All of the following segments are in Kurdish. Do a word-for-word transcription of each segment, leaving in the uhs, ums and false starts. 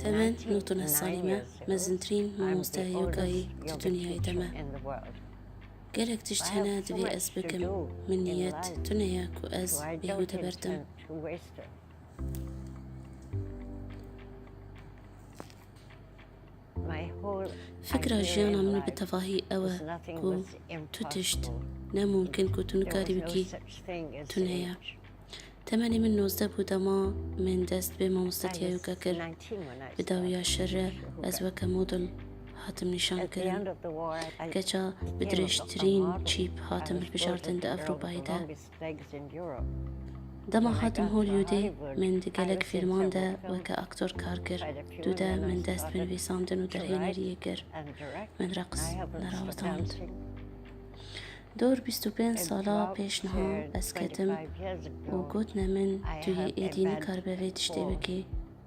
Min nod û neh salî me, mezintirîn mamosteya yogayî di dinyayê de me. Gelek tişt hene divê ez bikim. Min niyet tune ye ku ez bêhûde berdim. Fikra jiyana min bi tevahî ew e ku tu tişt ne mumkin ku tu nikarî bikî, tune ye. Temenê min nozdeh bû dema min dest bi mamostetiya yoga kir. Bi dawiya şer re ez weke model hatim nîşan kirin. Keça bi dirêjtirîn çîp hatim hilbijartin di Ewropayê de. Dema hatim Hollywoodê, min di gelek fîlman de weke aktor kar kir. Dû de min dest bi nivîsandin û derhêneriyê kir. Min reqs nerawitand. Dor bîst û pênc sala pêş niha ez ketim û gotine min, tu yê êdî nikaribe vê tiştê bikî,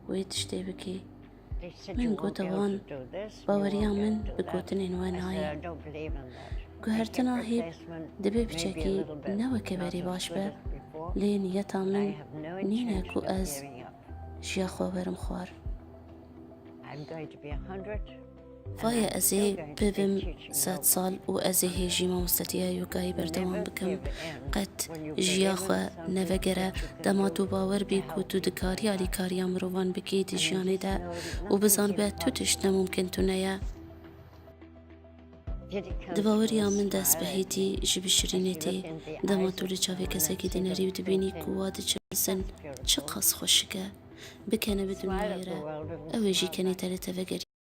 wê tiştê bikî. Min gote wan, baweriya min bi gotinên we nayê. Guhertina hêb dibê piçekî ne weke berê baş be, lê niyeta min nîne ku ez jiya xwe werim xwar. Vaye ez ê bibim sed sal û ez ê hê jî mamostetiya yogayê berdewam bikim. Qet jiya xwe nevegere, dema tu bawer bî ku tu dikarî alîkariya mirovan bikî di jiyanê de û bizanibe tu tişt ne mumkin tune ye. Di baweriya min de ez behîtî ji bişirînê tê. Dema tu li çavê kesekî dinerî û dibînî ku wa diçilsin, çiqas xweşik e. Bikene bi dinyayê re, ew ê jî kenê te li te vegerî.